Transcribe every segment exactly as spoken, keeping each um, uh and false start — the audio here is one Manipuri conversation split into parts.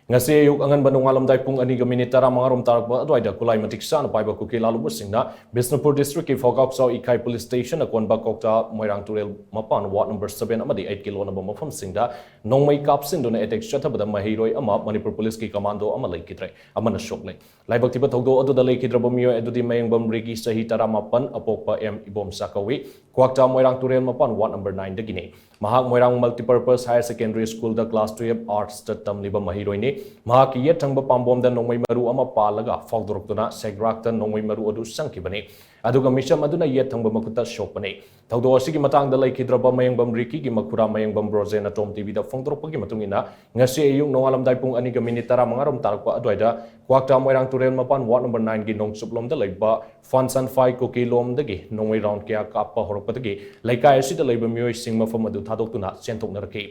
ꯉꯁꯤ ꯑꯌꯨꯛ ꯑꯉꯟꯕ ꯅꯣꯡꯉꯥꯜꯂꯝꯗꯥꯏ ꯄꯨꯡ ꯑꯅꯤꯒ ꯃꯤꯅꯤꯠ ꯇꯔꯥꯃꯉꯥ ꯔꯣꯝ ꯇꯥꯔꯛꯄ ꯑꯗꯨꯋꯥꯏꯗ ꯈꯨꯠꯂꯥꯏ ꯃꯇꯤꯛ ꯆꯥꯅ ꯄꯥꯏꯕ ꯀꯨꯀꯤ ꯂꯥꯂꯨꯕꯁꯤꯡꯅ ꯕꯤꯁꯅꯨꯄꯨꯔ ꯗꯤꯁꯇ꯭ꯔꯤꯛꯀꯤ ꯐꯧꯒꯥꯎꯆꯥꯎ ꯏꯀꯥꯏ ꯄꯨꯂꯤꯁ ꯁ꯭ꯇꯦꯁꯟ ꯑꯀꯣꯟꯕ ꯀꯧꯇꯥ ꯃꯣꯏꯔꯥꯡ ꯇꯨꯔꯦꯜ ꯃꯄꯥꯟ ꯋꯥꯔꯗ ꯅꯝꯕꯔ ꯁꯕꯦꯟ ꯑꯃꯗꯤ ꯑꯩꯠꯀꯤ ꯂꯣꯟꯅꯕ ꯃꯐꯝꯁꯤꯡꯗ ꯅꯣꯡꯃꯩ ꯀꯥꯞꯁꯤꯟꯗꯨꯅ ꯑꯦꯇꯦꯛ ꯆꯠꯊꯕꯗ ꯃꯍꯩꯔꯣꯏ ꯑꯃ, ꯃꯅꯤꯄꯨꯔ ꯄꯨꯂꯤꯁꯀꯤ ꯀꯃꯥꯟꯗꯣ ꯑꯃ ꯂꯩꯈꯤꯗ꯭ꯔꯦ, ꯑꯃꯅ ꯁꯣꯛꯂꯦ꯫ ꯂꯥꯏꯕꯛ ꯊꯤꯕ ꯊꯧꯗꯣꯛ ꯑꯗꯨꯗ ꯂꯩꯈꯤꯗ꯭ꯔꯕ ꯃꯤꯑꯣꯏ ꯑꯗꯨꯗꯤ ꯃꯌꯦꯡꯕꯝ ꯔꯤꯀꯤ, ꯆꯍꯤ ꯇꯔꯥꯃꯥꯄꯟ, ꯑꯄꯣꯛꯄ ꯑꯦꯝ ꯏꯕꯣꯝꯆꯥ ꯀꯧꯏ꯫ ꯀ꯭ꯋꯥꯛꯇꯥ ꯃꯣꯏꯔꯥꯡ ꯇꯨꯔꯦꯜ ꯃꯄꯥꯟ ꯋꯥꯔꯗ ꯅꯝꯕꯔ ꯅꯥꯏꯟꯗꯒꯤꯅꯤ꯫ ꯃꯍꯥꯛ ꯃꯣꯏꯔꯥꯡ ꯃꯜꯇꯤꯄꯔꯄꯁ ꯍꯥꯌꯔ ꯁꯦꯀꯦꯟꯗꯔꯤ ꯁ꯭ꯀꯨꯜꯗ ꯀ꯭ꯂꯥꯁ ꯇꯨꯌꯦꯜꯐ ꯑꯥꯔꯠꯁꯇ ꯇꯝꯂꯤꯕ ꯃꯍꯩꯔꯣꯏꯅꯤ꯫ ꯃꯍꯥꯛꯀꯤ ꯌꯦꯠ ꯊꯪꯕ ꯄꯥꯝꯕꯣꯝꯗ ꯅꯣꯡꯃꯩ ꯃꯔꯨ ꯑꯃ ꯄꯥꯜꯂꯒ ꯐꯥꯎꯗꯣꯔꯛꯇꯨꯅ ꯁꯦꯒ꯭ꯔꯥꯛꯇ ꯅꯣꯡꯃꯩ ꯃꯔꯨ ꯑꯗꯨ ꯆꯪꯈꯤꯕꯅꯤ꯫ ꯑꯗꯨꯒ ꯃꯤꯆꯝ ꯑꯗꯨꯅ ꯌꯦꯠ ꯊꯪꯕ ꯃꯈꯨꯠꯇ ꯁꯣꯛꯄꯅꯤ꯫ ꯊꯧꯗꯣꯛ ꯑꯁꯤꯒꯤ ꯃꯇꯥꯡꯗ ꯂꯩꯈꯤꯗ꯭ꯔꯕ ꯃꯌꯦꯡꯕꯝ ꯔꯤꯀꯤꯒꯤ ꯃꯈꯨꯔꯥ ꯃꯌꯦꯡꯕꯝ ꯔꯣꯖꯦꯟꯅ ꯇꯣꯝ ꯇꯤꯚꯤꯗ ꯐꯣꯡꯗꯣꯔꯛꯄꯒꯤ ꯃꯇꯨꯡ ꯏꯟꯅ, ꯉꯁꯤ ꯑꯌꯨꯛ ꯅꯣꯡꯉꯥꯜꯂꯝꯗꯥꯏ ꯄꯨꯡ ꯑꯅꯤꯒ ꯃꯤꯅꯤꯠ ꯇꯔꯥꯃꯉꯥ ꯔꯣꯝ ꯇꯥꯔꯛꯄ ꯑꯗꯨꯋꯥꯏꯗ ꯀ꯭ꯋꯥꯛꯇꯥ ꯃꯣꯏꯔꯥꯡ ꯇꯨꯔꯦꯜ ꯃꯄꯥꯟ ꯋꯥꯔꯗ ꯅꯝꯕꯔ ꯅꯥꯏꯟꯒꯤ ꯅꯣꯡꯆꯨꯞꯂꯣꯝꯗ ꯂꯩꯕ ꯐꯥꯟꯁꯟꯐꯥꯏ ꯀꯨꯀꯤ ꯂꯣꯝꯗꯒꯤ ꯅꯣꯡꯃꯩ ꯔꯥꯎꯟ ꯀꯌꯥ ꯀꯥꯞꯄ ꯍꯧꯔꯛꯄꯗꯒꯤ ꯂꯩꯀꯥꯏ ꯑꯁꯤꯗ ꯂꯩꯕ ꯃꯤꯑꯣꯏꯁꯤꯡ ꯃꯐꯝ ꯑꯗꯨ ꯊꯥꯗꯣꯛꯇꯨꯅ ꯆꯦꯟꯊꯣꯛꯅꯔꯛꯈꯤ꯫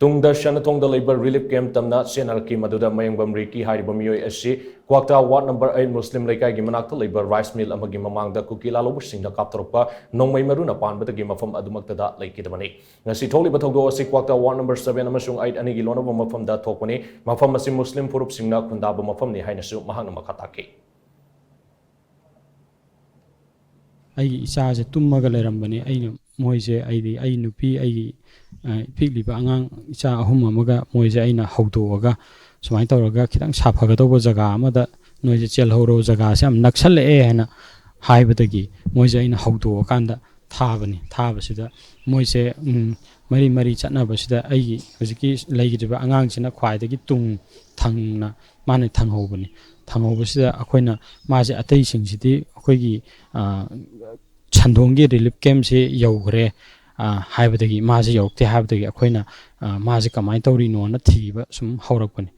ꯇꯨꯡꯗ ꯁꯅꯊꯣꯡꯗ ꯂꯩꯕ ꯔꯤꯂꯤꯐ ꯀꯦꯝꯞ ꯇꯝꯅ ꯆꯦꯟꯅꯔꯛꯈꯤ, ꯃꯗꯨꯗ ꯃꯌꯦꯡꯕꯝ ꯔꯤꯀꯤ ꯍꯥꯏꯔꯤꯕ ꯃꯤꯑꯣꯏ ꯑꯁꯤ ꯀ꯭ꯋꯥꯛꯇꯥ ꯋꯥꯔꯗ ꯅꯝꯕꯔ ꯑꯩꯠ ꯃꯨꯁꯂꯤꯝ ꯂꯩꯀꯥꯏꯒꯤ ꯃꯅꯥꯛꯇ ꯂꯩꯕ ꯔꯥꯏꯁ ꯃꯤꯜ ꯑꯃꯒꯤ ꯃꯃꯥꯡꯗ ꯀꯨꯀꯤ ꯂꯥꯂꯧꯕꯁꯤꯡꯅ ꯀꯥꯞꯊꯣꯔꯛꯄ ꯅꯣꯡꯃꯩ ꯃꯔꯨꯅ ꯄꯥꯟꯕꯗꯒꯤ ꯃꯐꯝ ꯑꯗꯨꯃꯛꯇꯗ ꯂꯩꯈꯤꯗꯕꯅꯤ꯫ ꯉꯁꯤ ꯊꯣꯛꯂꯤꯕ ꯊꯧꯗꯣꯛ ꯑꯁꯤ ꯀ꯭ꯋꯥꯛꯇꯥ ꯋꯥꯔꯗ ꯅꯝꯕꯔ ꯁꯕꯦꯟ ꯑꯃꯁꯨꯡ ꯑꯩꯠ ꯑꯅꯤꯒꯤ ꯂꯣꯟꯅꯕ ꯃꯐꯝꯗ ꯊꯣꯛꯄꯅꯤ꯫ ꯃꯐꯝ ꯑꯁꯤ ꯃꯨꯁꯂꯤꯝ ꯐꯨꯔꯨꯞꯁꯤꯡꯅ ꯈꯨꯟꯗꯥꯕ ꯃꯐꯝꯅꯤ ꯍꯥꯏꯅꯁꯨ ꯃꯍꯥꯛꯅ ꯃꯈꯥ ꯇꯥꯈꯤ꯫ ꯑꯩꯒꯤ ꯏꯆꯥꯁꯦ ꯇꯨꯝꯃꯒ ꯂꯩꯔꯝꯕꯅꯦ꯫ ꯑꯩꯅ ꯃꯣꯏꯁꯦ, ꯑꯩꯗꯤ ꯑꯩ ꯅꯨꯄꯤ, ꯑꯩꯒꯤ, ꯑ, ꯄꯤꯛꯂꯤꯕ ꯑꯉꯥꯡ ꯏꯆꯥ ꯑꯍꯨꯝ ꯑꯃꯒ ꯃꯣꯏꯁꯦ ꯑꯩꯅ ꯍꯧꯗꯣꯛꯑꯒ ꯁꯨꯃꯥꯏꯅ ꯇꯧꯔꯒ ꯈꯤꯇꯪ ꯁꯥꯐꯒꯗꯧꯕ ꯖꯒꯥ ꯑꯃꯗ ꯅꯣꯏꯁꯦ ꯆꯦꯜꯍꯧꯔꯣ, ꯖꯒꯥꯁꯦ ꯌꯥꯝ ꯅꯛꯁꯜꯂꯛꯑꯦ ꯍꯥꯏꯅ ꯍꯥꯏꯕꯗꯒꯤ ꯃꯣꯏꯁꯦ ꯑꯩꯅ ꯍꯧꯗꯣꯛꯑꯀꯥꯟꯗ ꯊꯥꯕꯅꯤ꯫ ꯊꯥꯕꯁꯤꯗ ꯃꯣꯏꯁꯦ, ꯎꯝ, ꯃꯔꯤ ꯃꯔꯤ ꯆꯠꯅꯕꯁꯤꯗ ꯑꯩꯒꯤ ꯍꯧꯖꯤꯛꯀꯤ ꯂꯩꯈꯤꯗ꯭ꯔꯤꯕ ꯑꯉꯥꯡꯁꯤꯅ ꯈ꯭ꯋꯥꯏꯗꯒꯤ ꯇꯨꯡ ꯊꯪꯅ ꯃꯥꯅ ꯊꯪꯍꯧꯕꯅꯤ꯫ ꯊꯪꯍꯧꯕꯁꯤꯗ ꯑꯩꯈꯣꯏꯅ ꯃꯥꯁꯦ, ꯑꯇꯩꯁꯤꯡꯁꯤꯗꯤ ꯑꯩꯈꯣꯏꯒꯤ, ꯑ, ꯁꯟꯗꯣꯡꯒꯤ ꯔꯤꯂꯤꯐ ꯀꯦꯝꯞꯁꯤ ꯌꯧꯈ꯭ꯔꯦ, ꯑ, ꯍꯥꯏꯕꯗꯒꯤ, ꯃꯥꯁꯦ ꯌꯧꯔꯛꯇꯦ ꯍꯥꯏꯕꯗꯒꯤ ꯑꯩꯈꯣꯏꯅ, ꯑ, ꯃꯥꯁꯦ ꯀꯃꯥꯏꯅ ꯇꯧꯔꯤꯅꯣꯅ ꯊꯤꯕ ꯁꯨꯝ ꯍꯧꯔꯛꯄꯅꯤ꯫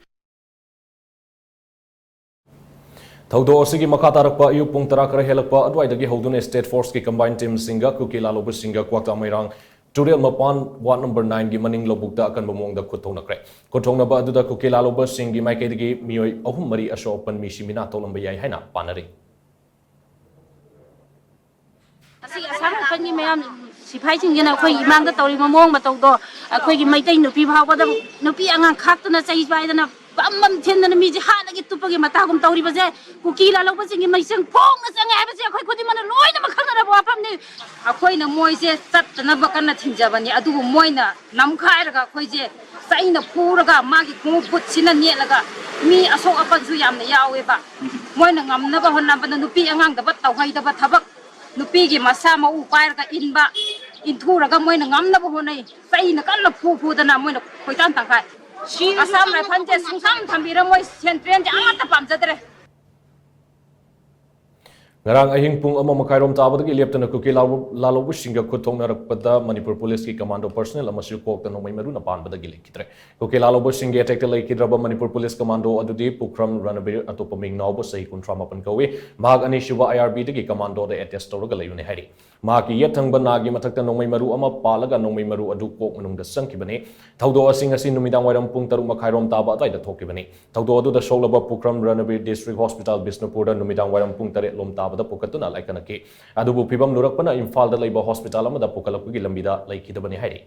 ꯊꯧꯗꯣꯛ ꯑꯁꯤꯒꯤ ꯃꯈꯥ ꯇꯥꯔꯛꯄ ꯑꯌꯨꯛ ꯄꯨꯡ ꯇꯔꯥ ꯈꯔ ꯍꯦꯜꯂꯛꯄ ꯑꯗꯨꯋꯥꯏꯗꯒꯤ ꯍꯧꯗꯨꯅ ꯁ꯭ꯇꯦꯠ ꯐꯣꯔꯁꯀꯤ ꯀꯝꯕꯥꯏꯟ ꯇꯤꯝꯁꯤꯡꯒ ꯀꯨꯀꯤ ꯂꯥꯂꯧꯕꯁꯤꯡꯒ ꯀ꯭ꯋꯥꯛꯇꯥ ꯃꯣꯏꯔꯥꯡ ꯇꯨꯔꯦꯜ ꯃꯄꯥꯟ ꯋꯥꯔꯗ ꯅꯝꯕꯔ ꯅꯥꯏꯟꯒꯤ ꯃꯅꯤꯡ ꯂꯧꯕꯨꯛꯇ ꯑꯀꯟꯕ ꯃꯑꯣꯡꯗ ꯈꯨꯠ ꯊꯧꯅꯈ꯭ꯔꯦ꯫ ꯈꯨꯠ ꯊꯧꯅꯕ ꯑꯗꯨꯗ ꯀꯨꯀꯤ ꯂꯥꯂꯧꯕꯁꯤꯡꯒꯤ ꯃꯥꯏꯀꯩꯗꯒꯤ ꯃꯤꯑꯣꯏ ꯑꯍꯨꯝ ꯃꯔꯤ ꯑꯁꯣꯛ ꯑꯄꯟ ꯃꯤ ꯁꯤꯃꯤꯅꯥ ꯊꯣꯛꯂꯝꯕ ꯌꯥꯏ ꯍꯥꯏꯅ ꯄꯥꯅꯔꯤ꯫ ꯑꯁꯤ ꯑꯁꯥꯝ ꯔꯥꯏꯐꯜꯒꯤ ꯃꯌꯥꯝ ꯁꯤꯐꯥꯏꯁꯤꯡꯁꯤꯅ ꯑꯩꯈꯣꯏꯒꯤ ꯏꯃꯥꯡꯗ ꯇꯧꯔꯤꯕ ꯃꯑꯣꯡ ꯃꯇꯧꯗꯣ, ꯑꯩꯈꯣꯏꯒꯤ ꯃꯩꯇꯩ ꯅꯨꯄꯤ ꯐꯥꯎꯕꯗ, ꯅꯨꯄꯤ ꯑꯉꯥꯡ ꯈꯥꯛꯇꯅ ꯆꯩ ꯄꯥꯏꯗꯅ ꯕꯝ ꯕꯝ ꯊꯤꯟꯗꯅ ꯃꯤꯁꯦ ꯍꯥꯠꯂꯒꯦ ꯇꯨꯞꯄꯒꯤ ꯃꯇꯥꯒꯨꯝ ꯇꯧꯔꯤꯕꯁꯦ, ꯀꯨꯀꯤ ꯂꯥꯜꯍꯧꯕꯁꯤꯡꯒꯤ ꯃꯤꯆꯪ ꯐꯣꯡꯅ ꯆꯪꯉꯦ ꯍꯥꯏꯕꯁꯦ ꯑꯩꯈꯣꯏ ꯈꯨꯗꯤꯡꯃꯛꯅ ꯂꯣꯏꯅꯃꯛ ꯈꯪꯅꯔꯕ ꯋꯥꯐꯝꯅꯤ꯫ ꯑꯩꯈꯣꯏꯅ ꯃꯣꯏꯁꯦ ꯆꯠꯇꯅꯕ ꯀꯟꯅ ꯊꯤꯡꯖꯕꯅꯤ, ꯑꯗꯨꯕꯨ ꯃꯣꯏꯅ ꯅꯝꯈꯥꯏꯔꯒ ꯑꯩꯈꯣꯏꯁꯦ ꯆꯩꯅ ꯐꯨꯔꯒ ꯃꯥꯒꯤ ꯈꯣꯡꯎꯞ ꯕꯨꯠꯁꯤꯅ ꯅꯦꯠꯂꯒ ꯃꯤ ꯑꯁꯣꯛ ꯑꯄꯟꯁꯨ ꯌꯥꯝꯅ ꯌꯥꯎꯋꯦꯕ꯫ ꯃꯣꯏꯅ ꯉꯝꯅꯕ ꯍꯣꯠꯅꯕꯗ ꯅꯨꯄꯤ ꯑꯉꯥꯡꯗꯕ ꯇꯧꯍꯩꯗꯕ ꯊꯕꯛ, ꯅꯨꯄꯤꯒꯤ ꯃꯁꯥ ꯃꯎ ꯄꯥꯏꯔꯒ ꯏꯟꯕ, ꯏꯟꯊꯨꯔꯒ ꯃꯣꯏꯅ ꯉꯝꯅꯕ ꯍꯣꯠꯅꯩ꯫ ꯆꯩꯅ ꯀꯟꯅ ꯐꯨ ꯐꯨꯗꯅ ꯃꯣꯏꯅ ꯈꯣꯏꯇꯥꯟ ꯇꯥꯟꯈꯥꯏ꯫ ꯑꯁꯥꯝ ꯔꯥꯏꯐꯜꯁꯦ ꯁꯨꯡꯊꯝ ꯊꯝꯕꯤꯔꯝꯃꯣꯏ, ꯁꯦꯟꯇ꯭ꯔꯦꯜꯁꯦ ꯑꯃꯠꯇ ꯄꯥꯝꯖꯗ꯭ꯔꯦ꯫ ꯉꯔꯥꯡ ꯑꯍꯤꯡ ꯄꯨꯡ ꯑꯃ ꯃꯈꯥꯏꯔꯣꯝ ꯇꯥꯕꯗꯒꯤ ꯂꯦꯞꯇꯅ ꯀꯨꯀꯤ ꯂꯥꯂꯧ-, ꯂꯥꯂꯧꯕꯁꯤꯡꯒ ꯈꯨꯠ ꯊꯣꯛꯅꯔꯛꯄꯗ ꯃꯅꯤꯄꯨꯔ ꯄꯨꯂꯤꯁꯀꯤ ꯀꯃꯥꯟꯗꯣ ꯄꯔꯁꯅꯦꯜ ꯑꯃꯁꯨ ꯀꯣꯛꯇ ꯅꯣꯡꯃꯩ ꯃꯔꯨꯅ ꯄꯥꯟꯕꯗꯒꯤ ꯂꯩꯈꯤꯗ꯭ꯔꯦ꯫ ꯀꯨꯀꯤ ꯂꯥꯂꯧꯕꯁꯤꯡꯒꯤ ꯑꯦꯇꯦꯛꯇ ꯂꯩꯈꯤꯗ꯭ꯔꯕ ꯃꯅꯤꯄꯨꯔ ꯄꯨꯂꯤꯁ ꯀꯃꯥꯟꯗꯣ ꯑꯗꯨꯗꯤ ꯄꯨꯈ꯭ꯔꯝ ꯔꯅꯕꯤꯔ, ꯑꯇꯣꯞꯄ ꯃꯤꯡ ꯅꯥꯎꯕ, ꯆꯍꯤ ꯀꯨꯟꯊ꯭ꯔꯥ ꯃꯥꯄꯟ ꯀꯧꯏ꯫ ꯃꯍꯥꯛ ꯑꯅꯤꯁꯨꯕ ꯑꯥꯏ ꯑꯥꯔ ꯕꯤꯗꯒꯤ ꯀꯃꯥꯟꯗꯣꯗ ꯑꯦꯇꯦꯁ ꯇꯧꯔꯒ ꯂꯩꯕꯅꯤ ꯍꯥꯏꯔꯤ꯫ ꯃꯍꯥꯛꯀꯤ ꯌꯦꯠ ꯊꯪꯕ ꯅꯥꯒꯤ ꯃꯊꯛꯇ ꯅꯣꯡꯃꯩ ꯃꯔꯨ ꯑꯃ ꯄꯥꯜꯂꯒ ꯅꯣꯡꯃꯩ ꯃꯔꯨ ꯑꯗꯨ ꯀꯣꯛ ꯃꯅꯨꯡꯗ ꯆꯪꯈꯤꯕꯅꯤ꯫ ꯊꯧꯗꯣꯛ ꯑꯁꯤꯡ ꯑꯁꯤ ꯅꯨꯃꯤꯗꯥꯡ ꯋꯥꯏꯔꯝ ꯄꯨꯡ ꯇꯔꯨꯛ ꯃꯈꯥꯏꯔꯣꯝ ꯇꯥꯕ ꯑꯗꯨꯋꯥꯏꯗ ꯊꯣꯛꯈꯤꯕꯅꯤ꯫ ꯊꯧꯗꯣꯛ ꯑꯗꯨꯗ ꯁꯣꯛꯂꯕ ꯄꯨꯈ꯭ꯔꯝ ꯔꯅꯕꯤꯔ ꯗꯤꯁꯇ꯭ꯔꯤꯛ ꯍꯣꯁꯄꯤꯇꯥꯜ ꯕꯤꯁꯅꯨꯄꯨꯔꯗ ꯅꯨꯃꯤꯗꯥꯡ ꯋꯥꯏꯔꯝ ꯄꯨꯡ ꯇꯔꯦꯠ ꯂꯣꯝ ꯇꯥꯕꯗ ꯄꯨꯈꯠꯇꯨꯅ ꯂꯥꯏꯀꯠꯅꯈꯤ꯫ ꯑꯗꯨꯕꯨ ꯐꯤꯕꯝ ꯂꯨꯔꯛꯄꯅ ꯏꯝꯐꯥꯜꯗ ꯂꯩꯕ ꯍꯣꯁꯄꯤꯇꯥꯜ ꯑꯃꯗ ꯄꯨꯈꯠꯂꯛꯄꯒꯤ ꯂꯝꯕꯤꯗ ꯂꯩꯈꯤꯗꯕꯅꯤ ꯍꯥꯏꯔꯤ꯫